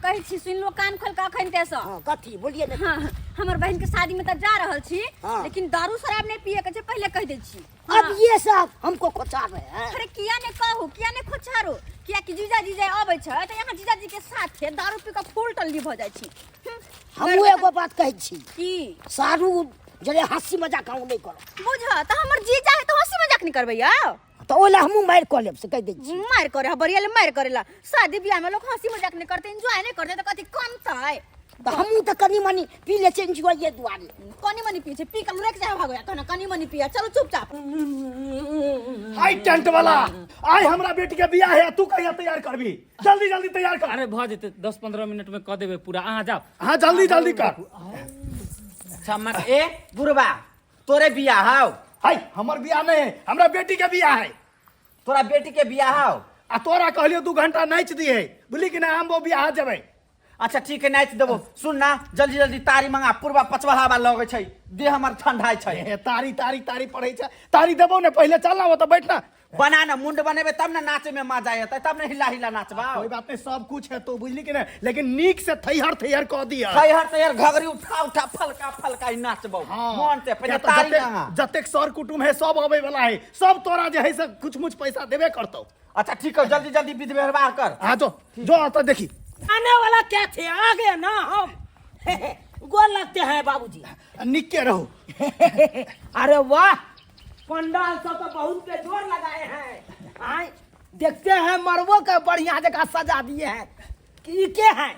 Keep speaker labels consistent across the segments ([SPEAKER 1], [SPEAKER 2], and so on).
[SPEAKER 1] कहै छी सुनि लो कान खोल के अखन ते से।
[SPEAKER 2] हाँ, कथी बोलिए ने।
[SPEAKER 1] हाँ, हमर बहन के शादी में तऽ जा रहल छी।
[SPEAKER 2] हाँ।
[SPEAKER 1] लेकिन दारू शराब नहीं पिए के छै, पहले कह दै छी।
[SPEAKER 2] अब ये सब हमको खोचा रहे हैं।
[SPEAKER 1] अरे किया ने कहू, किया ने खोचारो, किया कि जीजा जीजा अबै छै तऽ यहाँ जीजा जी के साथे दारू पी के फूल टल्ली भऽ जाइ छी।
[SPEAKER 2] हमहूँ एगो बात कहै छी।
[SPEAKER 1] की?
[SPEAKER 2] सारू जरे हंसी मजाक हम नहीं करब।
[SPEAKER 1] बुझ तऽ हमर जीजा है तऽ हंसी मजाक नहीं करबै यौ।
[SPEAKER 2] तऽ ओहि लए हमहूँ मारि कऽ लेब से कहि दै छी।
[SPEAKER 1] मारि करे बढ़िया ले मारि करेला। शादी बियाह में लोग हंसी मजाक नहीं करते, एंजॉय नहीं करते तऽ कथी कमतै?
[SPEAKER 2] तऽ हमहूँ तऽ कनि मनि पी लै छियै एंजॉय दुआरे।
[SPEAKER 1] कनि मनि पी छै, पी के लुढ़कि जाय भागो, कहना कनि मनि पिया, चलो चुपचाप।
[SPEAKER 3] हाय टेंट वाला, आइ हमरा बेटी के बियाह है, तू कहिया तैयार करबी? जल्दी जल्दी तैयार कर।
[SPEAKER 4] अरे भऽ जेतै, 10-15 मिनट में कऽ देबै पूरा, अहाँ जाओ।
[SPEAKER 3] हाँ जल्दी जल्दी कर।
[SPEAKER 5] अच्छा मत ए बुढ़बा, तोरे बियाह हौ?
[SPEAKER 3] हाय हमर बियाह नहीं है, हमरा बेटी के बियाह है।
[SPEAKER 5] तोरा बेटी के बियाह हौ?
[SPEAKER 3] आ तोरा कहलियो 2 घंटा नाच दिए, बुझली कि ना? हम वो बियाह जेबै।
[SPEAKER 5] अच्छा ठीक है, नाच देबो। सुन ना, जल्दी जल्दी तारी मंगा, पूर्वा पचवा हवा लगै छै, देह हमर ठंडा छै।
[SPEAKER 3] ए, तारी तारी तारी पड़ै छै, तारी देबो ने पहिले, चल ना ओतऽ बैठ ना।
[SPEAKER 5] बना ना, मुंड बनेबे तब ना नाचे में मजा एतै, तब ना हिला हिला नाचबा।
[SPEAKER 3] कोई बात नहीं, सब कुछ है तो, बुझली कि ना? लेकिन नीक से थैहर थैहर कऽ दिया।
[SPEAKER 5] थैहर थैहर घघरी उठा उठा फलका फलका ही नाचबो।
[SPEAKER 3] हाँ।
[SPEAKER 5] मन से पहिले
[SPEAKER 3] किया तऽ
[SPEAKER 5] तारी
[SPEAKER 3] जतेक
[SPEAKER 5] मंगा।
[SPEAKER 3] जतेक सर कुटुम है सब अबै वाला है, सब तोरा जे है से कुछ मुछ पैसा देबे करतौ।
[SPEAKER 5] अच्छा ठीक है, जल्दी जल्दी विध व्यवहार कर।
[SPEAKER 3] हाँ जो जो आता देखी।
[SPEAKER 6] आने वाला क्या थे, आ गया ना हम। गोर लगते हैं बाबूजी।
[SPEAKER 3] निके रहो।
[SPEAKER 6] अरे वाह, पंडाल सब तो बहुत बेजोड़ लगाए हैं। आए देखते हैं मरबो के बढ़िया जगह सजा दिए हैं। कि के हैं?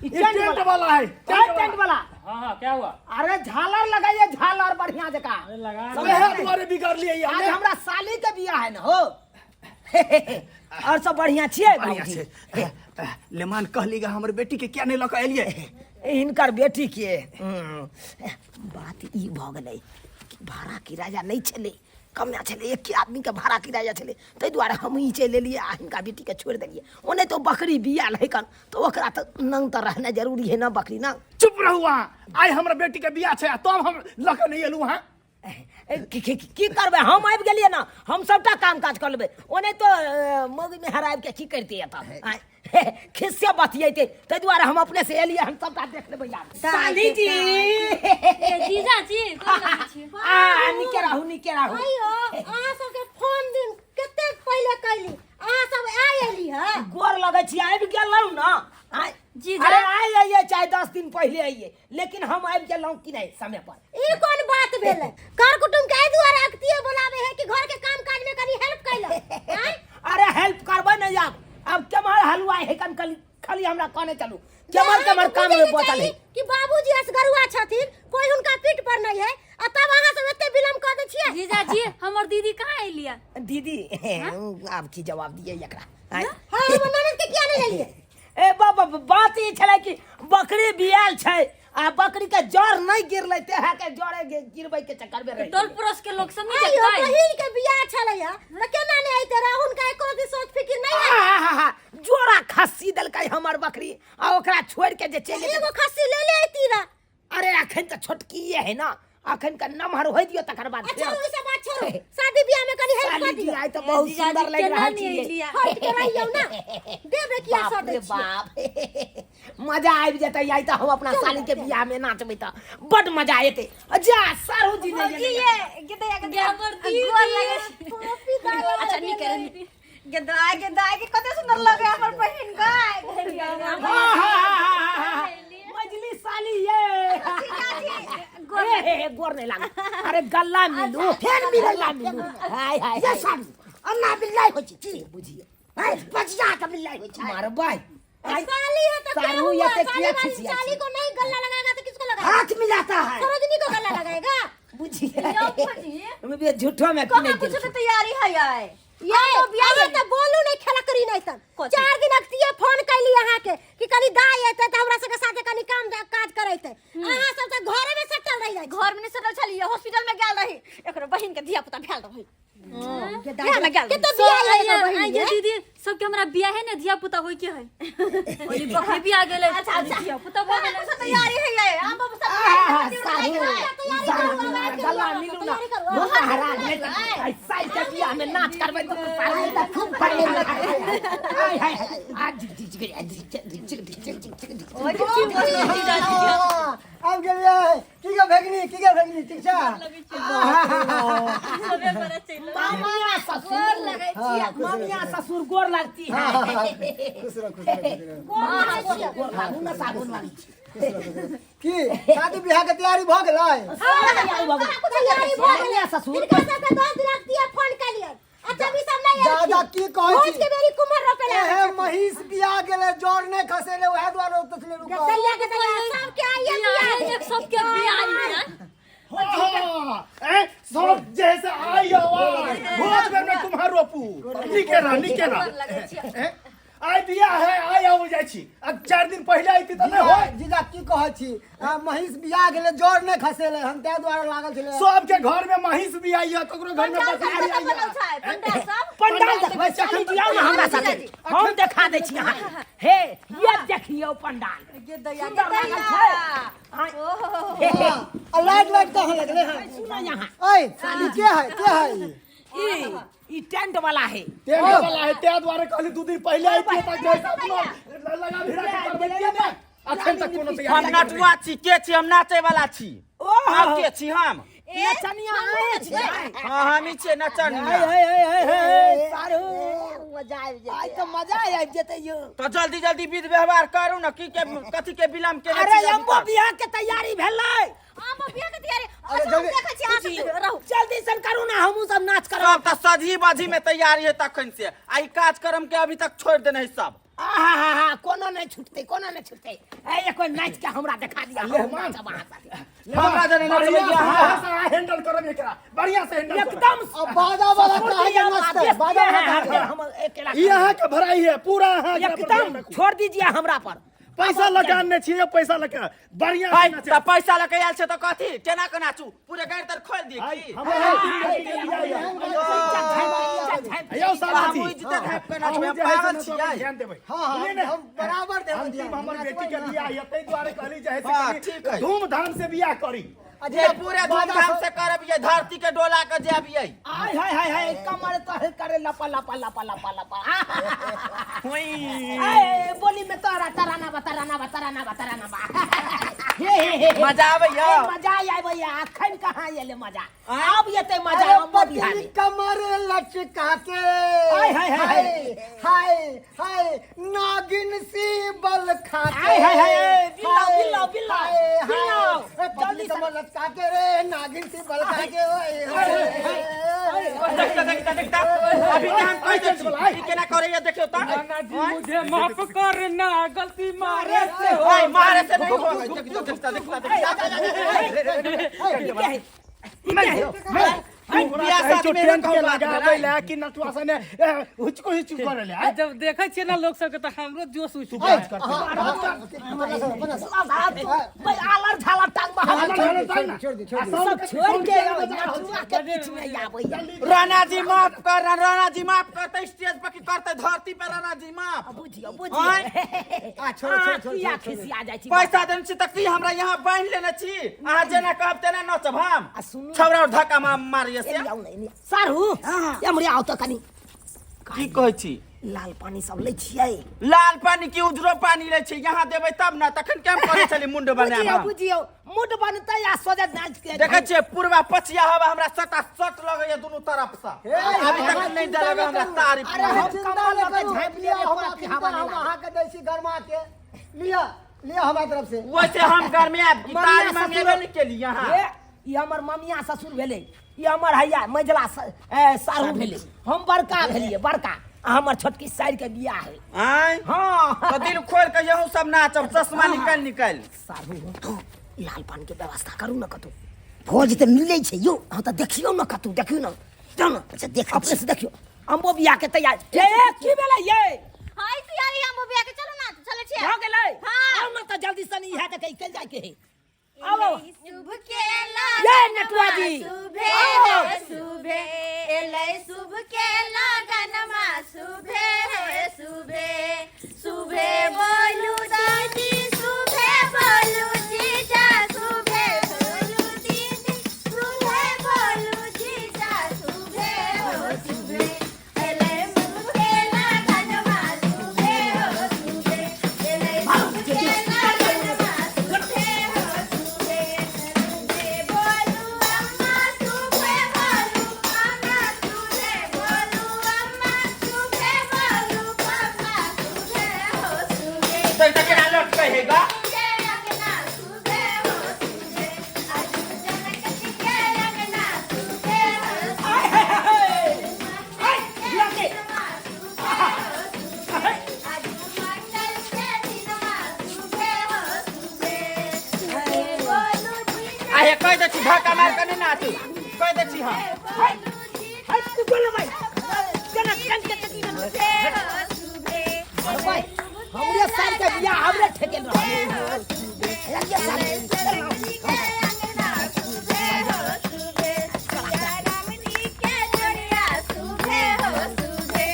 [SPEAKER 6] ई
[SPEAKER 3] ई
[SPEAKER 6] टेंट
[SPEAKER 3] टेंट
[SPEAKER 6] वाला।
[SPEAKER 3] वाला है,
[SPEAKER 6] क्या
[SPEAKER 3] टेंट
[SPEAKER 6] टेंट वाला?
[SPEAKER 4] हाँ हाँ, क्या हुआ?
[SPEAKER 6] अरे झालर लगाइए, झालर बढ़िया जगह।
[SPEAKER 4] अरे लगा
[SPEAKER 6] सब
[SPEAKER 3] वएह
[SPEAKER 6] लगाए।
[SPEAKER 3] दुआरे बिगड़ लिए
[SPEAKER 6] आज हमरा साली के बियाह है ना हो। और सब बढ़िया छियै
[SPEAKER 3] बढ़िया
[SPEAKER 6] बाबूजी?
[SPEAKER 3] छै। लेमान कहली गा हमर बेटी के किया नहीं लऽ कऽ एलियै?
[SPEAKER 6] हिनकर बेटी के बात ई भऽ गेलै कि भाड़ा किराया नहि छलै, कमे छलै, एक आदमी के भाड़ा किराया छलै, ताहि दुआरे हम ई चलि एलियै आ हिनका बेटी के छोड़ि देलियै। ओने तऽ बकरी बियाल है कन, तऽ ओकरा तऽ नंग तऽ रहनाइ जरूरी है ना बकरी ना।
[SPEAKER 3] चुप रहू अहाँ, आइ हमरा बेटी के बियाह छै आ तब हम लऽ कऽ नहि एलहुँ अहाँ।
[SPEAKER 6] ए, की करबै, हम आबि गेलियै ना, हम सबटा काम काज कऽ लेबै। ओने तो मौगी मेहर आबि के की करितै एतऽ? आँय, खिस्से बतियेतै, ताहि दुआरे हम अपने से एलियै, हम सबटा देख लेबै यार। साली जी।
[SPEAKER 7] ए, जीजा जी, गोर लगै छी।
[SPEAKER 6] आ, नीके रहू, नीके रहू।
[SPEAKER 8] आइयो अहाँ सबके फोन दिन कतेक पहिले कैली, अहाँ सब आइ एली हँ?
[SPEAKER 6] गोर लगै छी, आबि गेलहुँ ना। आँय,
[SPEAKER 7] जीजा।
[SPEAKER 6] अरे आइ अइयै चाहे 10 दिन पहिले अइयै, लेकिन हम आबि गेलहुँ कि नहि समय पर?
[SPEAKER 8] ई कोन बात भेलै? कर कुटुम के एहि दुआरे अगतिये बोलावे है कि घर के काम काज में कनी हेल्प कैला। आँय?
[SPEAKER 6] अरे हेल्प करबै ने आब, अब केम्हर हलुआई है कन खाली, खाली हमरा कहने चलू केम्हर केम्हर काम में बचल है।
[SPEAKER 8] कि बाबूजी असगरुआ छथिन, कोई हुनका पीठ पर नहीं है, आ तब अहाँ सब एते विलम्ब कऽ दै छियै।
[SPEAKER 7] जीजा जी, हमर दीदी कहाँ एलिया?
[SPEAKER 6] दीदी आब की जवाब दियै एकरा? आँय?
[SPEAKER 8] हाँ, हमर ननद के किया नहीं लेलियै?
[SPEAKER 6] ए बाबा, बात ई छलै कि बकरी बियाल छै आ बकरी के जड़ नहीं गिरलै, तेहा के जड़े गिरबै के चक्कर में रहि
[SPEAKER 7] टोल
[SPEAKER 6] गेलै।
[SPEAKER 7] पड़ोस के लोग सब नहीं
[SPEAKER 8] आइयो
[SPEAKER 7] देखतै?
[SPEAKER 8] बहिन के बियाह छलै है त केना नहीं अइते रह, हुनका एको दिन सोच फिकिर नहीं है।
[SPEAKER 6] आहाहा, जोड़ा खस्सी देलकै हमर बकरी आ ओकरा छोड़ के जे चलि
[SPEAKER 8] एगो खस्सी ले ले अइती रह।
[SPEAKER 6] अरे अखन तऽ छोटकीए है ना, अखन के नमहर होय दियो तकर बाद
[SPEAKER 8] अच्छा
[SPEAKER 6] फेर।
[SPEAKER 8] ओइ सब बात छोड़ू, शादी बियाह में कनी हेल्प
[SPEAKER 6] साली
[SPEAKER 8] कर
[SPEAKER 6] जी
[SPEAKER 8] दियो।
[SPEAKER 6] आइ तऽ बहुत
[SPEAKER 7] जीजाजी
[SPEAKER 6] सुंदर लागि
[SPEAKER 7] केना
[SPEAKER 6] रहल
[SPEAKER 7] नहि
[SPEAKER 6] छी।
[SPEAKER 7] एलियै?
[SPEAKER 8] हट के रहियौ ना, देबे किया
[SPEAKER 6] बाप
[SPEAKER 8] सदै
[SPEAKER 6] रे
[SPEAKER 8] छियै?
[SPEAKER 6] बाप, मजा आबि जेतै आइ तऽ हम अपना साली के बियाह में नाचबै तऽ बड मजा एतै। जा सारू जी नहि
[SPEAKER 1] भौजी
[SPEAKER 6] गेलै।
[SPEAKER 1] ये गेदैया के
[SPEAKER 7] गे हमर दीदी।
[SPEAKER 1] गोर लगै छै।
[SPEAKER 8] कॉपी दाल
[SPEAKER 1] अच्छा नीक है, गेदाय गेदाय के कते सुंदर लगे हमर बहिन गाय।
[SPEAKER 6] मजली साली ये ए हे हे, गोर नहीं लागल। अरे गल्ला मिलू,
[SPEAKER 2] फेर मिलल।
[SPEAKER 6] गल्ला मिलू। हाय हाय
[SPEAKER 2] ये
[SPEAKER 6] हाय।
[SPEAKER 2] साली अन्ना बिल्लाई होइ छै की
[SPEAKER 6] बुझिए
[SPEAKER 2] हाय बचिया के बिल्लाई होइ छै।
[SPEAKER 6] मारबै
[SPEAKER 8] साली है तो क्या
[SPEAKER 6] सारू
[SPEAKER 8] हुआ?
[SPEAKER 6] ये तो
[SPEAKER 8] साली
[SPEAKER 6] किया
[SPEAKER 8] वाली
[SPEAKER 6] खिसिया
[SPEAKER 8] साली
[SPEAKER 6] छी?
[SPEAKER 8] को नहीं गल्ला लगाएगा तो किसको लगाएगा?
[SPEAKER 2] हाथ मिलाता है।
[SPEAKER 8] सरोजनी को गल्ला लगाएगा।
[SPEAKER 6] बुझिए
[SPEAKER 1] यौ भौजी,
[SPEAKER 6] हम भी झूठो में
[SPEAKER 1] कहाँ
[SPEAKER 6] नहीं
[SPEAKER 1] कुछ के
[SPEAKER 6] गेलखिन।
[SPEAKER 1] तैयारी है आइ?
[SPEAKER 8] ये अहाँ तऽ बोलू नहीं खेला करी नहीं सन।
[SPEAKER 1] कथी?
[SPEAKER 8] 4 दिन अगतिये फोन कैली अहाँ के कि कनी दाई एतै तऽ हमरा सबके साथे कनी काम काज करैतै। अहाँ सब तऽ घरे में सटल रहि जाइ छी।
[SPEAKER 1] घर में नहीं सटल छलियै, हॉस्पिटल में गेल रही, एकरो बहिन के धिया पुता भेल रही। बियाह में गेल
[SPEAKER 8] के
[SPEAKER 1] रही।
[SPEAKER 8] तऽ बियाह है एकर बहिन
[SPEAKER 7] आइए
[SPEAKER 8] के।
[SPEAKER 7] दीदी, सबके हमरा बियाहे ने धिया पुता होय के है। ओली बकरी बियाह गेलै।
[SPEAKER 1] अच्छा, अच्छा।
[SPEAKER 7] धिया पुता भऽ गेलै।
[SPEAKER 1] कुछ तैयारी है ये, आम बाबू सब
[SPEAKER 6] आहा,
[SPEAKER 1] तैयारी
[SPEAKER 6] सारू,
[SPEAKER 1] है।
[SPEAKER 6] सारू, गल्ला मिलू ना। महाराज, नहीं तऽ आइ साल के बियाह में नाच करबै तऽ सारू
[SPEAKER 2] आइ तऽ खूब पढ़े
[SPEAKER 6] हाय हाय हाय, आ झिक झिक झिक झिक झिक झिक झिक झिक।
[SPEAKER 2] हाँ, आबि गेलियै। की गे भगिनी, की गे भगिनी, ठीक छै?
[SPEAKER 6] मामिया ससुर, मामिया ससुर गोर लगती है।
[SPEAKER 2] खुश रह, खुश रह, खुश रह।
[SPEAKER 6] गोर लागू ना, साबुन वाली छी।
[SPEAKER 2] की शादी बियाह के तैयारी भऽ गेलै?
[SPEAKER 8] तैयारी भऽ गेलै।
[SPEAKER 6] मामिया ससुर
[SPEAKER 8] हिनका सबके 10 दिनक दिया फोन केलियै, अच्छा भी सब नहीं।
[SPEAKER 2] दादा की कहै
[SPEAKER 8] भोज
[SPEAKER 2] छी?
[SPEAKER 8] के बेरी कुम्हर रोपे ला।
[SPEAKER 2] एहे महीष बिया गेलै, जर नहि खसेलै, उएह दुआरे ओतऽ छलै रुकल।
[SPEAKER 8] दैया के दैया सबके आइए बियाह।
[SPEAKER 7] एक सबके बियाह है।
[SPEAKER 3] हाँ, ए, सब जैसे आई आवाज भोज बेर में तुम्हार रोपू निके रह, निके रह। ए, आइ बियाह है, आइ आबो जाइ छी। आ 4 दिन पहिले आइती तऽ नहि होय।
[SPEAKER 2] जीजा की कहै छी, महीष बिया गेलै, जर नहि खसेलै हम, ताहि दुआरे लागल छलै।
[SPEAKER 3] सबके घर में महीष बियाह, ककरो घर में
[SPEAKER 1] पंडाल
[SPEAKER 3] बकरी
[SPEAKER 1] सब कतऽ
[SPEAKER 3] बियाह।
[SPEAKER 1] बनल छै? पंडाल सब?
[SPEAKER 6] पंडाल देखबै? चलू जी, आउ ना हमरा साथे, हम देखा दै छी अहाँके। हे, ये देखियौ पंडाल, सुन्दर लागल छै। हाँ, हे, हे।
[SPEAKER 2] आ लाइट वाइट कहाँ लगलै हन?
[SPEAKER 6] सुनो यहाँ।
[SPEAKER 2] ऐ ई के है, के है ई?
[SPEAKER 6] ई टेंट वाला है।
[SPEAKER 3] टेंट वाला है, ताहि दुआरे कहली 2 दिन पहिले आइती तऽ जैसा अपनो लगा भिड़ा के करबै ने। अखन तक कोनो
[SPEAKER 5] हम
[SPEAKER 3] तैयारी नहि।
[SPEAKER 5] नटुआ छी के छी? हम नाचे वाला छी।
[SPEAKER 6] ओहो।
[SPEAKER 5] हम के छी हम?
[SPEAKER 6] नचनिया आए छियै।
[SPEAKER 5] हाँ, हम ही छियै नचनिया।
[SPEAKER 6] हे हे हे हे सारू,
[SPEAKER 8] मजा आबि जेतै।
[SPEAKER 6] आइ तऽ मजा आबि जेतै यौ।
[SPEAKER 5] तो जल्दी जल्दी विध व्यवहार करू ने, की के कथी के विलम्ब केने
[SPEAKER 6] अरे
[SPEAKER 5] छी अभी
[SPEAKER 6] अम्बो
[SPEAKER 5] तक?
[SPEAKER 6] बियाह के तैयारी भेलै।
[SPEAKER 1] आम बियाह के तैयारी?
[SPEAKER 2] अरे
[SPEAKER 1] अच्छा, हम
[SPEAKER 2] जल्दी-
[SPEAKER 1] देखै छी अहाँ सब रहू।
[SPEAKER 6] जल्दी सन करू ना, हमहूँ सब नाच करब।
[SPEAKER 5] सब तऽ सजी बजी में तैयारी है तखन से, आ ई कार्यक्रम के अभी तक छोड़ देने है सब।
[SPEAKER 6] आहा, कोनो नहि छुटतै, कोनो नहि छुटतै। ए एको नाच के हमरा देखा दिया, हम नाचब अहाँ साथे।
[SPEAKER 5] हमरा जने नचबै
[SPEAKER 3] बढ़िया से
[SPEAKER 5] अहाँ।
[SPEAKER 3] अहाँ हैंडल करब एकरा, बढ़िया से हैंडल करब।
[SPEAKER 6] एकदम।
[SPEAKER 2] अब बाजा वाला
[SPEAKER 6] ससुर
[SPEAKER 2] काहे
[SPEAKER 6] जी
[SPEAKER 2] के
[SPEAKER 6] हम
[SPEAKER 2] नचतै?
[SPEAKER 6] आदेश
[SPEAKER 2] बाजा
[SPEAKER 6] दिए
[SPEAKER 2] वाला
[SPEAKER 6] हैं,
[SPEAKER 2] काहे?
[SPEAKER 6] हम अकेला।
[SPEAKER 3] ई अहाँ के भराई है पूरा, अहाँ एकरा पर ध्यान
[SPEAKER 6] एकदम
[SPEAKER 3] रखू।
[SPEAKER 6] छोड़ दीजिए हमरा पर।
[SPEAKER 3] पैसा लगाने छियै, पैसा लगा बढ़िया से
[SPEAKER 5] हाय
[SPEAKER 3] नचे।
[SPEAKER 5] तऽ पैसा लऽ के आयल छै तऽ कथी केना के नाचू? पूरे गाड़ि तर खोलि दिए
[SPEAKER 3] आइ
[SPEAKER 5] की?
[SPEAKER 3] हमरा बेटी के बियाह है। यौ साला जी,
[SPEAKER 5] हमहूँ इज्जत झाँपि के नाचबै,
[SPEAKER 3] अहूँ
[SPEAKER 5] हम
[SPEAKER 3] जे है से
[SPEAKER 5] पागल
[SPEAKER 3] नचबै,
[SPEAKER 5] छियै।
[SPEAKER 3] ध्यान देबै।
[SPEAKER 2] हाँ,
[SPEAKER 3] बुझलियै ने?
[SPEAKER 2] हम बराबर देबै
[SPEAKER 3] अंतिम
[SPEAKER 2] ध्यान।
[SPEAKER 3] हमर बेटी के बियाह है, ताहि दुआरे कहली जे है से
[SPEAKER 5] हाँ,
[SPEAKER 3] कनि
[SPEAKER 5] ठीक है।
[SPEAKER 3] धूमधाम से बियाह करी।
[SPEAKER 2] आ
[SPEAKER 5] ये
[SPEAKER 2] जीजा,
[SPEAKER 5] पूरे
[SPEAKER 2] बाजा
[SPEAKER 5] धूमधाम
[SPEAKER 2] सब-
[SPEAKER 5] से करब, ये धरती के डोला के जायब ये।
[SPEAKER 6] आय हाय हाय हाय, कमर तो करे लपा लपा लपा लपा लपा। ए बोली में तोरा तराना बा, तराना बा, तराना बा, तराना बा। हे हे हे हे।
[SPEAKER 5] मजा आबैया?
[SPEAKER 6] ए, मजा आबैया। अखन कहाँ एलै मजा? आब एतै मजा
[SPEAKER 2] अरे
[SPEAKER 6] अम्बो बिहार
[SPEAKER 2] पतली
[SPEAKER 6] में।
[SPEAKER 2] कमर लचका के,
[SPEAKER 6] हाय, हाय, हाय,
[SPEAKER 2] हाय हाय हाय, नागिन सी बल खा के,
[SPEAKER 6] हाय, हाय, हाय, बिल्लाओ,
[SPEAKER 2] हाय,
[SPEAKER 6] बिल्लाओ, बिल्लाओ,
[SPEAKER 2] हाय, हाय,
[SPEAKER 6] बिल्लाओ।
[SPEAKER 2] ए, पतली
[SPEAKER 6] जल्दी से-
[SPEAKER 2] कमर लचका के रे, नागिन सी बल खा के, ओए, हाय, हाय।
[SPEAKER 5] देखता देखता देखता, अभी के हम कहि दै छी ई केना करैया, देखियौ तऽ।
[SPEAKER 4] नाना जी मुझे माफ करना, गलती मारे से हो।
[SPEAKER 5] ओए मारे से नहीं हो। देखियौ, देखता देखता देखता। बियाह शादी में
[SPEAKER 3] टेंट के
[SPEAKER 5] कहूँ बात
[SPEAKER 3] लगाबै
[SPEAKER 5] भेलै।
[SPEAKER 3] ला कि नटुआ सने हुचको हुचको करे ले।
[SPEAKER 4] आ जब देखै छियै ना लोक सबके तऽ हमरो जोश उठि
[SPEAKER 3] तू काज करते।
[SPEAKER 6] भाई आलर झालर टांग बहार।
[SPEAKER 2] छोड़ दे, छोड़ दे।
[SPEAKER 6] सब छोड़ के नटुआ के बीच में आबैया।
[SPEAKER 5] राणा जी माफ कर, राणा जी माफ करते स्टेज पर की करते धरती पर? राणा जी माफ।
[SPEAKER 6] बुझियौ,
[SPEAKER 5] आँय?
[SPEAKER 6] बुझियौ।
[SPEAKER 2] आ छोड़ो, छोड़ो, छोड़ो,
[SPEAKER 6] किया
[SPEAKER 2] छोड़ो।
[SPEAKER 6] खिसिया जाइ छी?
[SPEAKER 5] पैसा देने छी तऽ की हमरा यहाँ बान्हि लेने छी? अहाँ जेना कहब तेना नचब हम।
[SPEAKER 6] आ सुनू।
[SPEAKER 5] छौड़ा और धक्का मारिए से।
[SPEAKER 6] एने आउ ने, एने। सारू, एम्हरे आउ तऽ कनि।
[SPEAKER 5] की कहै छी?
[SPEAKER 6] लाल पानी सब लै छियै?
[SPEAKER 5] लाल पानी की उजरो पानी लै छी, यहाँ देबै तब ने। तखन केम करै छली मुंड बनायब
[SPEAKER 6] बुझियौ
[SPEAKER 5] हम?
[SPEAKER 6] बुझियौ, मुड बनतै आ सोझे नाच के।
[SPEAKER 5] देखै छियै पूर्वा पछिया हवा हमरा सटा सट लगैया दुनू तरफ से। अभी तक नहि देलक हमरा तारीफ।
[SPEAKER 6] अरे हम
[SPEAKER 2] चिंता
[SPEAKER 6] कमर
[SPEAKER 2] नहि
[SPEAKER 6] लऽ के
[SPEAKER 2] करू,
[SPEAKER 6] झाँपि
[SPEAKER 2] लिअ,
[SPEAKER 6] लेबै,
[SPEAKER 2] हमरा
[SPEAKER 6] कोनो
[SPEAKER 2] चिंता
[SPEAKER 6] हवा नहि
[SPEAKER 2] हम
[SPEAKER 6] लागत।
[SPEAKER 2] अहाँके दै छी गरमा के, लिअ लिअ हमरा तरफ से।
[SPEAKER 5] वैसे हम गरमायब की
[SPEAKER 6] ममिया
[SPEAKER 5] तारी
[SPEAKER 6] ससुर-
[SPEAKER 5] मंगेबे नहि केली यहाँ।
[SPEAKER 6] हे, ई हमर ममिया ससुर भेलै, ई हमर हैया मझिला सारू भेलै, हम बड़का भेलियै बड़का, आ हमर छोटकी साइर के बियाह है।
[SPEAKER 5] आँय?
[SPEAKER 6] हाँ।
[SPEAKER 5] तऽ दिल खोल के यहूँ सब नाचब, चश्मा निकालि निकालि।
[SPEAKER 6] सारू, लाल पान के व्यवस्था करू ने कतौ।
[SPEAKER 2] भोज तऽ मिलै छै यौ।
[SPEAKER 6] हाँ तऽ देखियौ ने कतौ, देखियौ ने, जाउ ने।
[SPEAKER 2] अच्छा, देखै
[SPEAKER 6] अपने से देखियौ। अम्बो बियाह के तैयार ए की भेलै ये?
[SPEAKER 1] हाय तैयारी अम्बो बियाह के, चलू ना, चलै छियै।
[SPEAKER 6] भऽ गेलै?
[SPEAKER 1] हाँ।
[SPEAKER 6] आउ ने तऽ जल्दी सन, इएह देखै चलि जाइके है। आउ।
[SPEAKER 1] शुभ के
[SPEAKER 6] ये नटुआ जी।
[SPEAKER 1] सुभे
[SPEAKER 6] आओ।
[SPEAKER 1] सुभे एलै शुभ के लगनमा, सुभे हे सुभे, सुभे बोलू दीदी, सुभे बोलू जीजा, सुभे बोलू दीदी, सुभे बोलू जीजा, सुभे हो सुभे एलै शुभ के लगनमा, सुभे हो सुभे एलै शुभ के लगनमा।
[SPEAKER 5] तो त केना लटकै है गा आहे कह दे छी धक्का मार के नहीं नाचू कह दे छी हम
[SPEAKER 6] हाय तू बोलो भाई केना केना के भाई हमरे साल के बियाह हमरे ठेकेल रहल ये साल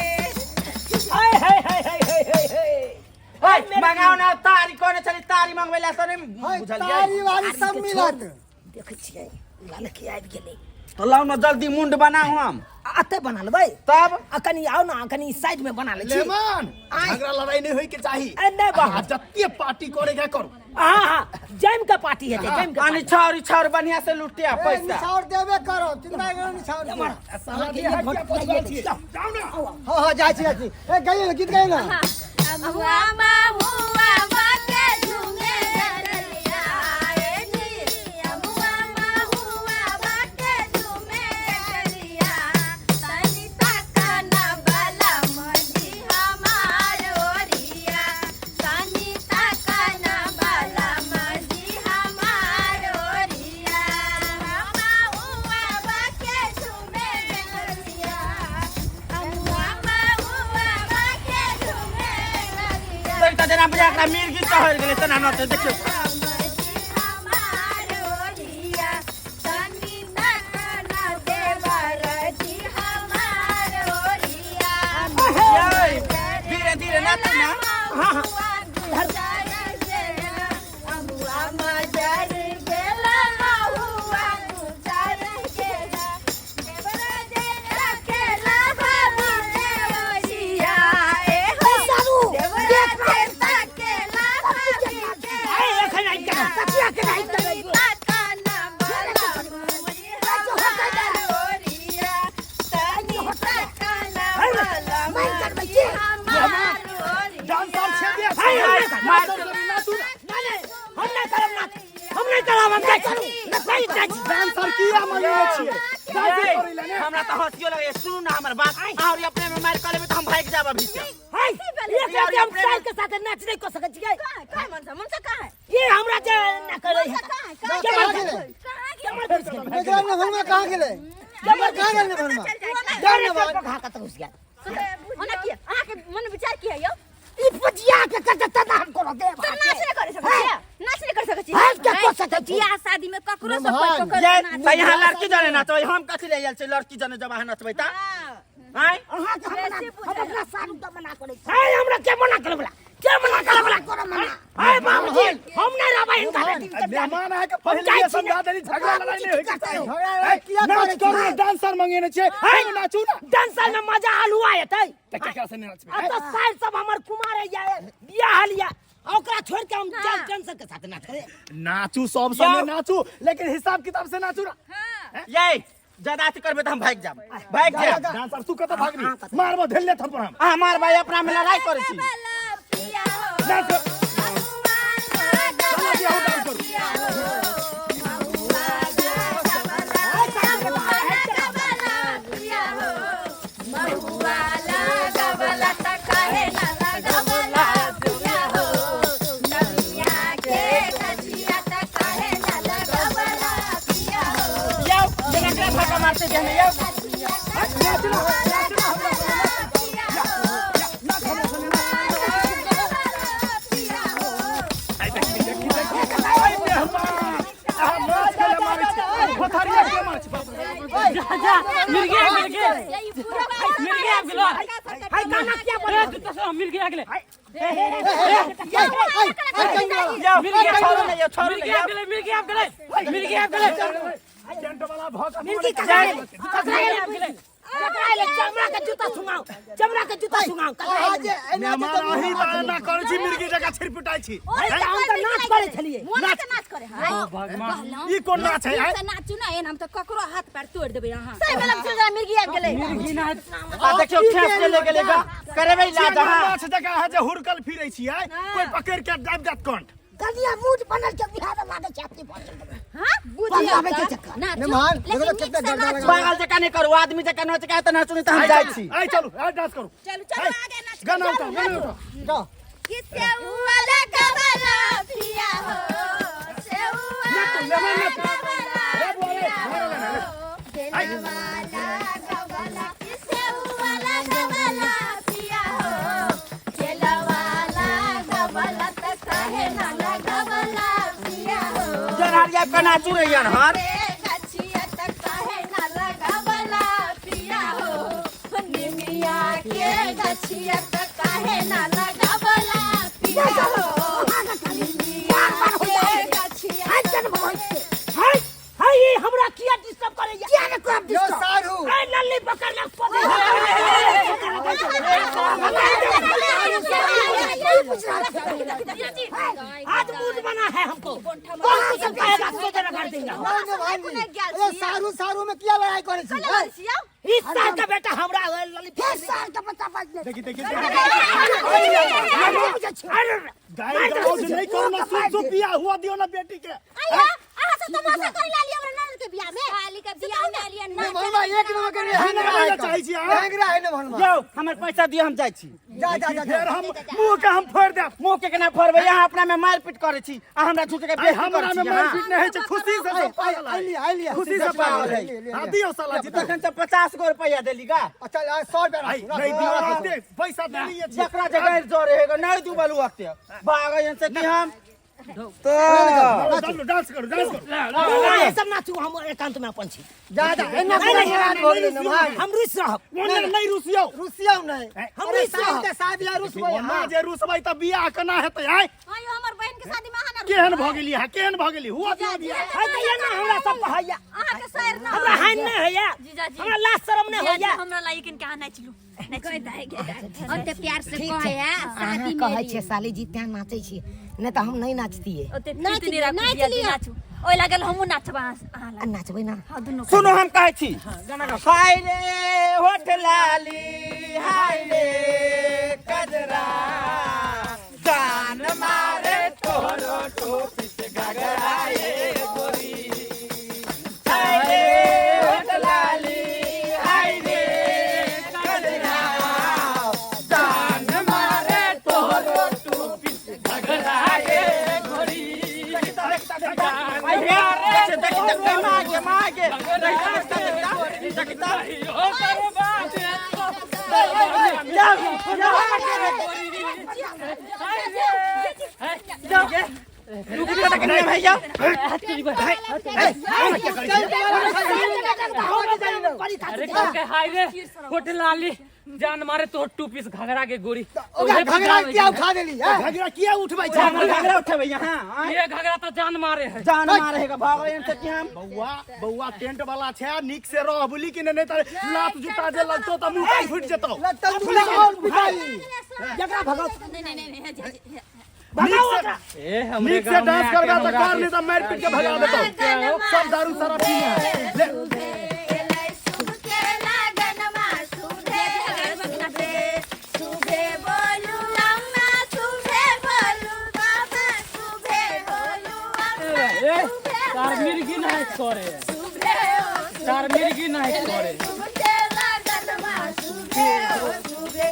[SPEAKER 6] हाय हाय हाय हाय हाय हाय
[SPEAKER 5] हाय मंगाओ ना तारी कोने चली तारी मंगवे ला तो नहीं
[SPEAKER 2] हाय
[SPEAKER 5] बुझलियै
[SPEAKER 2] तारी वारी सब मिलत
[SPEAKER 6] देखै छियै ललकी आबि गेलै
[SPEAKER 5] तो लाओ ना जल्दी मुंड बनाऊ हम
[SPEAKER 6] अतै बना लेबै
[SPEAKER 5] तब
[SPEAKER 6] आ कनी आउ ना कनी साइड में बना लै छी
[SPEAKER 3] लेमन झगड़ा लड़ाई नहीं होई के चाही
[SPEAKER 6] ए, नहीं बा।
[SPEAKER 3] आ, जत्ते पार्टी करे के करू
[SPEAKER 6] हाँ हाँ जम के पार्टी हेतै जम के
[SPEAKER 5] अनि छौरी छौर बढ़िया से लुटिया
[SPEAKER 2] ए,
[SPEAKER 5] पैसा
[SPEAKER 2] निछावर देबे करो चिंता करो निछावर देबे।
[SPEAKER 3] साला के हट के पछुआल छियै जाओ ना
[SPEAKER 2] हाँ हाँ जाइ छी जाइ छी ए गइयो ना गीत गइयो ना
[SPEAKER 5] तो त जना बुझा एकरा मिर्गी चहर गेलै तना नचे देखियौ यै, धीरे धीरे नाचू ना
[SPEAKER 3] डांसर छे दे
[SPEAKER 5] मार
[SPEAKER 3] नाचू ना
[SPEAKER 6] हम नहीं करब नाच हम नहीं करब हम नहीं करू नहीं जाइ छी
[SPEAKER 3] डांसर किया मंगेले छियै डांस
[SPEAKER 5] यै,
[SPEAKER 3] करे ला ने
[SPEAKER 5] हमरा त हंसियो लगे सुनू ना हमर बात और अपने में मार कर लेबै त हम भागि जाब अभी से
[SPEAKER 6] हाय एक रात हम साल के साथ नाच नहीं कर सकत छियै ये हमरा जे ना करे है के
[SPEAKER 2] कहाँ
[SPEAKER 6] मार
[SPEAKER 2] गेलै
[SPEAKER 6] के मार घुस गेल
[SPEAKER 2] बेजरा ने भरमा कहाँ गेलै कहाँ गेलै भरमा
[SPEAKER 6] डरे से पखा के घुस गेल
[SPEAKER 1] ओना की अहाँके मन विचार की है यौ
[SPEAKER 6] ई पुजिया के कत तना हम कोनो देब
[SPEAKER 1] तऽ नाच नहि करि सकै छियै नाच नहि करि सकै छियै
[SPEAKER 6] हम के कर सकै छी
[SPEAKER 7] बियाह शादी में ककरो से
[SPEAKER 2] मेहमान।
[SPEAKER 7] कोई ककरो
[SPEAKER 5] यै
[SPEAKER 7] नाच
[SPEAKER 5] त यहाँ लड़की जने नाचबै हम कथी ले आयल छै लड़की जने जब अहाँ नचबै त आँय
[SPEAKER 6] अहाँ के हम हम अपना सारू के मना करै छी हाय हमरा के मना करे बला के मना करे बला कोनो मना हाय बाबूजी हम नहीं रहबै हिनका बेटी के बियाह में।
[SPEAKER 3] मेहमान आके
[SPEAKER 6] हम
[SPEAKER 3] पहले
[SPEAKER 6] जाइ छी
[SPEAKER 3] समझा देली झगड़ा लड़ाई नहीं होई के चाही
[SPEAKER 2] झगड़ा लड़ाई किया
[SPEAKER 3] नाच
[SPEAKER 2] करै
[SPEAKER 3] करू
[SPEAKER 2] छी
[SPEAKER 3] डांसर मंगेने छियै
[SPEAKER 6] हाय
[SPEAKER 3] हम नाचू ना
[SPEAKER 6] डांसर में मजा आलू आयतै
[SPEAKER 3] त केकरा से नाचबै
[SPEAKER 6] आ तो साल सब हमर कुमार है या बियाह हलिया आ ओकरा छोड़ के हम चल डांसर के साथ नाच करे
[SPEAKER 3] नाचू सब संगे नाचू लेकिन हिसाब किताब से नाचू ना
[SPEAKER 5] यै ज्यादा अथी करबै त हम भागि जाब भागि जाब
[SPEAKER 3] डांसर तू कत भागबी मारबो धेल ले थप्पड़ हम
[SPEAKER 5] अहाँ मार भाई अपना में लड़ाई करै छी
[SPEAKER 3] डांस कर चलो जी आओ डांस करू
[SPEAKER 5] यौ जेना एकरा धक्का मारते देहमे यौ
[SPEAKER 3] आई मेहमान आ माछ के मारै छै भथरिया के माछ बाप रे
[SPEAKER 4] जा जा मिल गया मिल गया मिल गया गेलो
[SPEAKER 6] हाय गाना क्या
[SPEAKER 4] ए
[SPEAKER 6] बोल
[SPEAKER 4] जूता से मिल गया गेले
[SPEAKER 5] यौ
[SPEAKER 4] मिल गया
[SPEAKER 5] छोड़ू ने यौ छोड़ू
[SPEAKER 4] मिल
[SPEAKER 5] ने
[SPEAKER 4] गया
[SPEAKER 5] यौ
[SPEAKER 4] गेले मिल गया गेले मिल गया गेले
[SPEAKER 3] टेंट वाला भक
[SPEAKER 6] मिर्गी ककरा गेलै?
[SPEAKER 4] मिल गया गेले
[SPEAKER 6] ककरा एलै चमड़ा के जूता सुंगाउ, चमड़ा के जूता सुंगाउ, ककरा
[SPEAKER 2] अहाँ
[SPEAKER 6] एलै?
[SPEAKER 2] जे एना जे
[SPEAKER 3] मेहमान
[SPEAKER 2] तऽ
[SPEAKER 3] अही तऽ एना करै छी, मिर्गी जकाँ छिरपिटाइ छी।
[SPEAKER 6] तऽ हम तऽ नाच करै छलियै।
[SPEAKER 1] मोना के नाच करे है।
[SPEAKER 4] भगवान।
[SPEAKER 3] ई कोन नाच है?
[SPEAKER 7] से नाचू ना एहन, हम तऽ ककरो हाथ पैर तोड़ देबै अहाँ।
[SPEAKER 1] सही में लग छल मिर्गी आबि गेलै।
[SPEAKER 4] मिर्गी नाच।
[SPEAKER 5] आ देखियौ, ठेस के ले गेलै गा, करेबै इलाज अहाँ।
[SPEAKER 3] माछ जकाँ अहाँ जे हुरकल फिरै छियै, कोइ पकड़ि के दाबि देत कंठ।
[SPEAKER 6] कनिया मूड बनल के बिहार में लागै छै अपने भऽ गेल।
[SPEAKER 1] हां
[SPEAKER 6] बुझियौ
[SPEAKER 1] बुझियौ
[SPEAKER 6] के
[SPEAKER 1] तऽ।
[SPEAKER 6] चक्कर।
[SPEAKER 7] नाचू
[SPEAKER 2] मेहमान, देखो
[SPEAKER 7] लेकिन
[SPEAKER 2] तऽ
[SPEAKER 7] नीक
[SPEAKER 2] कते
[SPEAKER 7] से
[SPEAKER 2] गर्दा
[SPEAKER 7] नाचू।
[SPEAKER 2] लगा।
[SPEAKER 5] पागल जकाँ नहि करू, आदमी जकाँ नाच के तऽ नाचू, नहि तऽ हम जाइ छी।
[SPEAKER 3] आइ चलू, आइ डांस करू।
[SPEAKER 1] चलू चलू, आगे नाच।
[SPEAKER 3] गाना उठाओ, गाना उठाओ।
[SPEAKER 2] जाओ।
[SPEAKER 1] कि सेउआ लगवला पिया हो, सेउआ
[SPEAKER 3] नाचू, मेहमान नाचू।
[SPEAKER 1] लगवला
[SPEAKER 3] ए बुआ रे,
[SPEAKER 1] पिया
[SPEAKER 3] घर वाला
[SPEAKER 1] हो, बेलवा लगवला, कि सेउआ लगवला पिया हो, बेलवा लगवला त काहे ना लगवला पिया हो।
[SPEAKER 5] जन हरिया के नाचू रहियन हन।
[SPEAKER 1] रे गछिया त काहे ना लगवला पिया हो, निमिया के गछिया त काहे ना लगवला पिया हो, निमिया के गछिया।
[SPEAKER 6] हाय जन भगवान के। हाय हाय, ई हमरा किया डिस्टर्ब करैया? किया ने करब
[SPEAKER 2] यो
[SPEAKER 6] डिस्टर्ब?
[SPEAKER 2] सारू।
[SPEAKER 6] हाय लल्ली पकड़ ले पदे। आज मूड बना है हमको, कौन सब कहेगा सोचना कर देंगे।
[SPEAKER 2] नहीं मेहमान जी, अरे सारू सारू में किया लड़ाई करै छी?
[SPEAKER 6] इस साल का बेटा हमरा लल्ली
[SPEAKER 8] हे साल के बच्चा बाज ले।
[SPEAKER 3] देखी देखी,
[SPEAKER 6] अरे
[SPEAKER 3] गाय गलौज नहीं करू ना, सुन सुन, बियाह हुआ दियो ना बेटी के।
[SPEAKER 8] आया अहाँ सब तमाशा करे लाली हमरा ननद के बियाह में।
[SPEAKER 7] साली के बियाह में एलियै नाच।
[SPEAKER 2] मेहमान एक नंबर के हैंगरा है,
[SPEAKER 3] चाहै छी अहाँ।
[SPEAKER 2] हैंगरा है ना मेहमान।
[SPEAKER 5] यौ, हमर पैसा दिअ, हम जाइ छी।
[SPEAKER 2] जा जा जा जा।
[SPEAKER 3] फेर हम मुंह के हम फोड़ि देब।
[SPEAKER 5] मुँह के केना फोड़बै? अहाँ अपना में मारपीट करै छी आ हमरा झूठ के
[SPEAKER 3] आइ
[SPEAKER 5] बेइज्जती
[SPEAKER 3] हमरा
[SPEAKER 5] करै
[SPEAKER 3] में
[SPEAKER 5] छी अहाँ।
[SPEAKER 3] मारपीट नहि होइ छै, खुशी से सब पागल है।
[SPEAKER 2] आइली आइली,
[SPEAKER 3] खुशी से पागल है। हां दियौ साला जी।
[SPEAKER 5] तखन तऽ 50 गो रुपैआ देली गा।
[SPEAKER 2] अच्छा 100 रुपया
[SPEAKER 3] आइ
[SPEAKER 2] राखू,
[SPEAKER 3] नहीं
[SPEAKER 2] राखू,
[SPEAKER 3] दियौ,
[SPEAKER 2] राखू।
[SPEAKER 3] दे पैसा देलियै छी।
[SPEAKER 5] जकरा जगह जोरे हेगो नहीं डूबल वक्त भागै से कि हम तो
[SPEAKER 3] चलू, डांस करू, डांस करू।
[SPEAKER 6] ये सब नाचू, हम एकांत में अपन छी।
[SPEAKER 2] जा जा, एना
[SPEAKER 6] नहीं, नहीं,
[SPEAKER 2] नाराज भऽ गेलै मेहमान।
[SPEAKER 6] हम रुस रहब।
[SPEAKER 3] ओना नहीं रुसियौ।
[SPEAKER 2] रुसियौ नहि।
[SPEAKER 6] हम
[SPEAKER 2] अरे
[SPEAKER 6] रुस
[SPEAKER 2] साल
[SPEAKER 6] रहब।
[SPEAKER 2] के शादी आ रुसबै
[SPEAKER 3] ओना
[SPEAKER 2] अहाँ।
[SPEAKER 3] जे रुसबै तऽ बियाह केना हेतै? आइ
[SPEAKER 1] हां यो हमर बहन के शादी में अहाँ ना
[SPEAKER 3] केहन भऽ गेली अहाँ, केहन भऽ गेली? हुआ दियौ बियाह।
[SPEAKER 6] है तऽ ये ना हमरा सब कहैया।
[SPEAKER 1] अहाँ के सर ना
[SPEAKER 6] हमरा हानि नहीं होइया,
[SPEAKER 7] जीजाजी।
[SPEAKER 6] हमरा लाज शरम नहीं
[SPEAKER 7] जीजाजी,
[SPEAKER 6] होइया।
[SPEAKER 7] हमरा लागी किन के अहाँ नाचलू।
[SPEAKER 8] ओते प्यार से कहे है
[SPEAKER 6] अहाँ
[SPEAKER 8] शादी
[SPEAKER 6] कहै
[SPEAKER 8] में
[SPEAKER 6] छियै साली जी तें नाचै छी, नहि तऽ हम नहि नाचतियै।
[SPEAKER 7] ओते
[SPEAKER 8] नाच
[SPEAKER 7] प्रीति नहि
[SPEAKER 8] लिअ,
[SPEAKER 7] राखू
[SPEAKER 8] नाच
[SPEAKER 7] जीजाजी,
[SPEAKER 8] लिअ।
[SPEAKER 7] नाचू। ओहि लागल हमहूँ नाचब अहाँ अहाँ
[SPEAKER 6] आ
[SPEAKER 7] लग।
[SPEAKER 6] नाचबै ना।
[SPEAKER 7] हँ दुनू।
[SPEAKER 5] सुनो, हम कहै छी, हाय रे होठ लाली, हाय रे कजरा, जान मारे तोहरो टोपी से घघरा ये गोरी। हाय रे होठ लाली, हाय रे कजरा, जान मारे तोहरो टोपी से घघरा ये गोरी। देखी देखी देखी, मागे मागे, देखी देखी देखी। भैया
[SPEAKER 4] अरे कहलकै हाय रे होठ लाली, जान मारे तो टू पीस घघरा के गोरी।
[SPEAKER 2] ओकरा घघरा किया उठा देली है?
[SPEAKER 3] घघरा किया उठबै छै?
[SPEAKER 5] घघरा उठेबै यहाँ?
[SPEAKER 4] ये घघरा तो जान मारे है।
[SPEAKER 5] जान मारेगा, भागै से कि हम।
[SPEAKER 3] बौआ बौआ, टेंट वाला छै, नीक से रह बुली कि नहीं तऽ लात जूता जे लगतौ तऽ मुंह कान फुटि जेतौ।
[SPEAKER 2] लगतौ दूल्हा और पिटाई।
[SPEAKER 6] जकरा भगाओ।
[SPEAKER 7] नहीं नहीं नहीं नहीं जीजाजी।
[SPEAKER 6] भगाओ ओकरा।
[SPEAKER 4] ए हमरे
[SPEAKER 3] नीक से
[SPEAKER 4] गाँव में
[SPEAKER 3] डांस
[SPEAKER 4] आके
[SPEAKER 3] करबा तऽ
[SPEAKER 4] हमरा
[SPEAKER 3] कर, नहीं तऽ मारि पीट के भगा देतौ। सब दारू शराब पीने है। ले।
[SPEAKER 1] सुबे बोलू अम्मा, सुबे बोलू बाबा, सुबे बोलू अम्मा।
[SPEAKER 4] ए तार मिर्गी नहीं करे,
[SPEAKER 1] सुबे ओ
[SPEAKER 4] तार मिर्गी नहीं करे।
[SPEAKER 1] सुबे लगनमा, सुबे हो सुबे,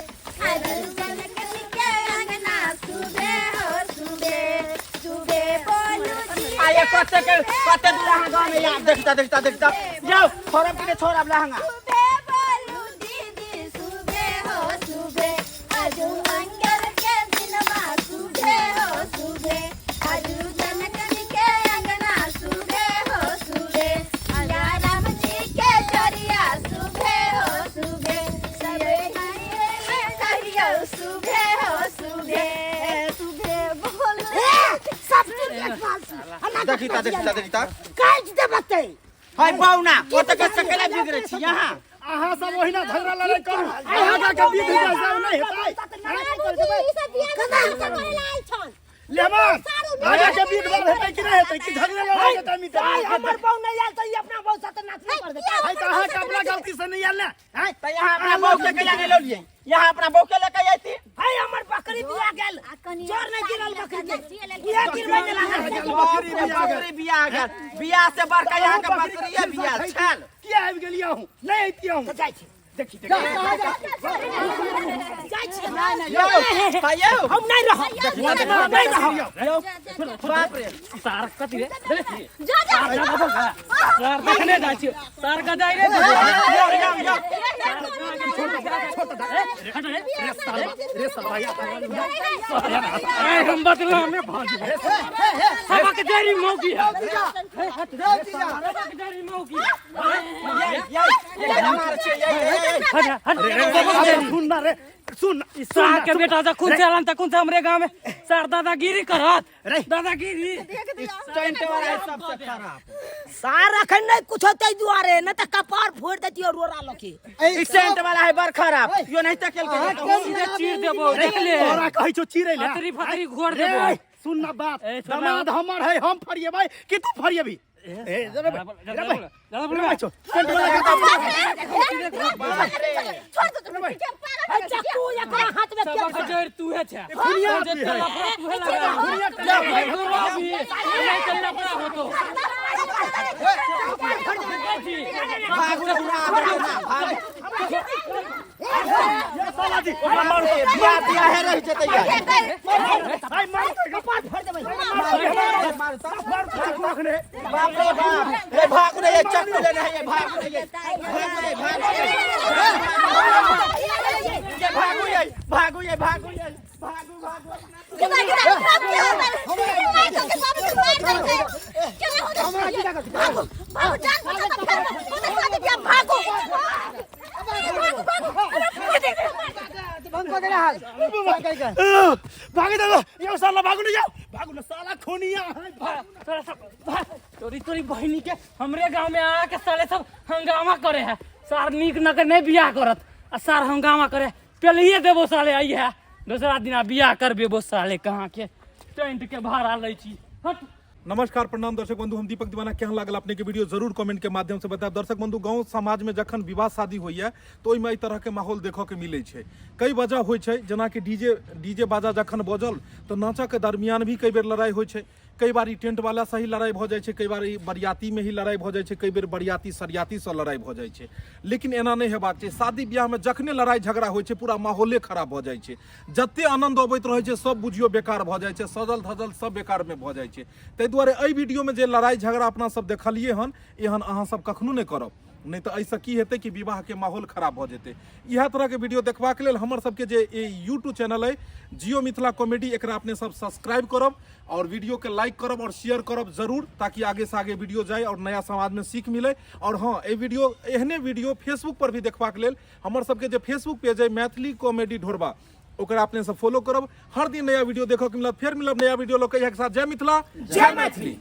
[SPEAKER 1] जनक जी के अंगना, सुबे हो सुबे, सुबे बोलू जी।
[SPEAKER 5] आया कते के कते दूर अहाँ गाँव में यार, देखता देखता देखता जाओ, छोड़ब कि नहीं छोड़ब लहंगा?
[SPEAKER 1] सुबे बोलू दीदी, सुबे हो सुबे, आजू मंगल के दिनमा, सुबे हो सुबे, आजू जनक जी के अंगना, सुबे हो सुबे, या राम जी के चरिया, सुबे हो सुबे, सबे हरियो, सुबे हो सुबे, सुबे बोलू।
[SPEAKER 8] सब चीज देखभाल छी अना।
[SPEAKER 5] देखिता देखिता देखिता
[SPEAKER 6] काटि देबतै।
[SPEAKER 5] हाय बौना, ओतऽ के सकेला बिगड़ै छी यहाँ।
[SPEAKER 3] अहाँ सब ओहिना झगड़ा लड़ाई करू आगा के विध जे सब नहीं हेतै।
[SPEAKER 8] बाबूजी, ई सब बियाह में नाटक करे ला आयल छन।
[SPEAKER 3] लेमन, आगा के विध बार हेतै कि नहीं हेतै कि झगड़ा लड़ाई के टाइम
[SPEAKER 6] आइ हमर बहू नहीं आयल तऽ ई अपना बहू साथे नाचबे कर देतै।
[SPEAKER 3] है तऽ अहाँके अपना गलती से नहीं आयल ने हैं?
[SPEAKER 5] तऽ यहाँ अपना बहू के कैला नहीं लौलिए? यहाँ अपना बहू के लेके आती।
[SPEAKER 6] है हमर बकरी बिया गेल।
[SPEAKER 1] आ कनी
[SPEAKER 6] जोर नहीं गिरल बकरी के।
[SPEAKER 1] बकरी
[SPEAKER 6] इहे गिरबै ने लागल।
[SPEAKER 3] बकरी बिया गेल।
[SPEAKER 5] बकरी बिया गेल, बिया से बड़का यहाँ के बकरिये बिया छल।
[SPEAKER 3] किया आबि गेलियै अहूँ? नहि अइतियै अहूँ।
[SPEAKER 6] तऽ जाइ छी।
[SPEAKER 3] देखी देखी।
[SPEAKER 6] जाइ छी।
[SPEAKER 5] यौ यौ,
[SPEAKER 6] हम नहीं रहब, नहीं रहब।
[SPEAKER 5] बाप रे।
[SPEAKER 4] सार कथी रे?
[SPEAKER 1] जा जा।
[SPEAKER 4] सार देखने जाइ छियै, सार का जाइ रे।
[SPEAKER 5] यौ यौ यौ।
[SPEAKER 3] रे साला, या।
[SPEAKER 4] ए, हम बदला में भाग सबक जरी मौकी है, सबक जरी मौकी।
[SPEAKER 5] ये ये हमार छै, ये ये।
[SPEAKER 4] हट हट।
[SPEAKER 3] रे, सुन ना रे, सुन।
[SPEAKER 4] सार के बेटा जा कुन से आलन त कुन से हमरे गांव में सार दादागिरी करत।
[SPEAKER 3] रे।
[SPEAKER 4] दादागिरी।
[SPEAKER 5] टेंट वाला है सबसे खराब।
[SPEAKER 6] सार अखन नहीं कुछ होते दुआरे न तऽ कपार फोड़ देतियो रोरा लके।
[SPEAKER 5] ई टेंट वाला है बड़ खराब, यो नहीं तकेल के।
[SPEAKER 4] सीधे चीर देबो, देख ले।
[SPEAKER 3] तोरा कहै छौ चिरै ले।
[SPEAKER 4] अतरी फतरी घोर
[SPEAKER 3] रे,
[SPEAKER 4] देबो।
[SPEAKER 3] सुन ना बात।
[SPEAKER 4] ए, छोड़ा।
[SPEAKER 3] दामाद हमर है, हम फरिएबै कि तू फरिएबी? ए रे बे, रे बे,
[SPEAKER 4] ज्यादा
[SPEAKER 3] रे बे, छौ टेंट वाला के
[SPEAKER 1] छोड़ दो तो, के पागल।
[SPEAKER 6] है चक्कू एकरा हाथ में के?
[SPEAKER 4] सबक जड़ तू है छे।
[SPEAKER 3] खुनिया
[SPEAKER 4] जे
[SPEAKER 3] आदमी है।
[SPEAKER 4] लफड़ा तू है लगा।
[SPEAKER 3] खुनिया
[SPEAKER 4] नहीं तो लफड़ा हो तो
[SPEAKER 5] भागू रे, भागू ना, भागू।
[SPEAKER 3] साला जी, ओकरा मारू।
[SPEAKER 5] बिया बिया है रहि जेतै यार।
[SPEAKER 3] हाय, मारू तो।
[SPEAKER 6] कपार फोड़ देबै।
[SPEAKER 5] मारू तऽ।
[SPEAKER 3] मारू तो रखने।
[SPEAKER 5] बाप रे बाप रे, भागू रे, ये चक्कू लेने है ये, भागू रे, ये भागू रे, भागू रे, ये भागू, ये भागू, ये भागू, ये भागू, भागू।
[SPEAKER 1] कितना कितना बाप के होता है मार तो के बाबू के मार देलकै। केना होता? भागो भागो, जान बचा त फिर होता शादी बियाह। भागो भागो भागो, अरे देख।
[SPEAKER 3] भागे दो यो साला, भागू नहीं जाओ, भागू ना साला खुनिया है, भाग।
[SPEAKER 4] तोरा सब भाग। तोरी तोरी बहिनी के हमरे गांव में आके साले सब हंगामा करे है। सार नीक नकर नहीं बियाह करत आ सार हंगामा करे, पेलिए देबो साले। आई है दोसरा दिना बियाह करबेबो साले। कहाँ के टेंट के भाड़ा लै छी, हट।
[SPEAKER 9] नमस्कार, प्रणाम दर्शक बंधु, हम दीपक दीवाना। केहन लागल अपने के वीडियो जरूर कमेंट के माध्यम से बतायब। दर्शक बंधु, गांव समाज में जखन विवाह शादी होइए तो ओहिमे एहि तरह के माहौल देखऽ के मिलै छै। कई वजह होइ छै, जेनाकि डीजे डीजे बाजा जखन बजल तऽ नाचऽ के दरमियान भी कई बेर लड़ाई होइ छै। कई बार ई टेंट वाला से ही लड़ाई भऽ जाइ छै, कई बार ई बरियाती में ही लड़ाई भऽ जाइ छै, कई बेर बरियाती सरियाती से लड़ाई भऽ जाइ छै। लेकिन एना नहि हेबाक छै। शादी ब्याह में जखने लड़ाई झगड़ा होइ छै, पूरा माहौले खराब भऽ जाइ छै। जते आनंद अबैत रहै छै सब बुझियौ बेकार भऽ जाइ छै, सजल धजल सब बेकार में भऽ जाइ छै। ताहि दुआरे एहि वीडियो में जे लड़ाई झगड़ा अपना सब देखलियै हन, एहन अहाँ सब कखनो नहि करब, नहि तऽ एहिसँ की हेतै कि विवाहके माहौल खराब भऽ जेतै। इएह तरहके वीडियो देखबाक लेल हमर सबके जे ई यूट्यूब चैनल अइ जियो मिथिला कॉमेडी, एकरा अपने सब सब्सक्राइब करब और वीडियो के लाइक करब और शेयर करब जरूर, ताकि आगे से आगे वीडियो जाए और नया समाज में सीख मिले। और हाँ, एहि वीडियो एहने वीडियो फेसबुक पर भी देखबाक लेल हमर सबके जे फेसबुक पेज अइ मैथिली कॉमेडी ढोरबा, ओकरा अपने सब फॉलो करब। हर दिन नया वीडियो देखऽ के मिलत। फेर मिलब नया वीडियो लऽ के, इएह के साथ जय मिथिला, जय मैथिली।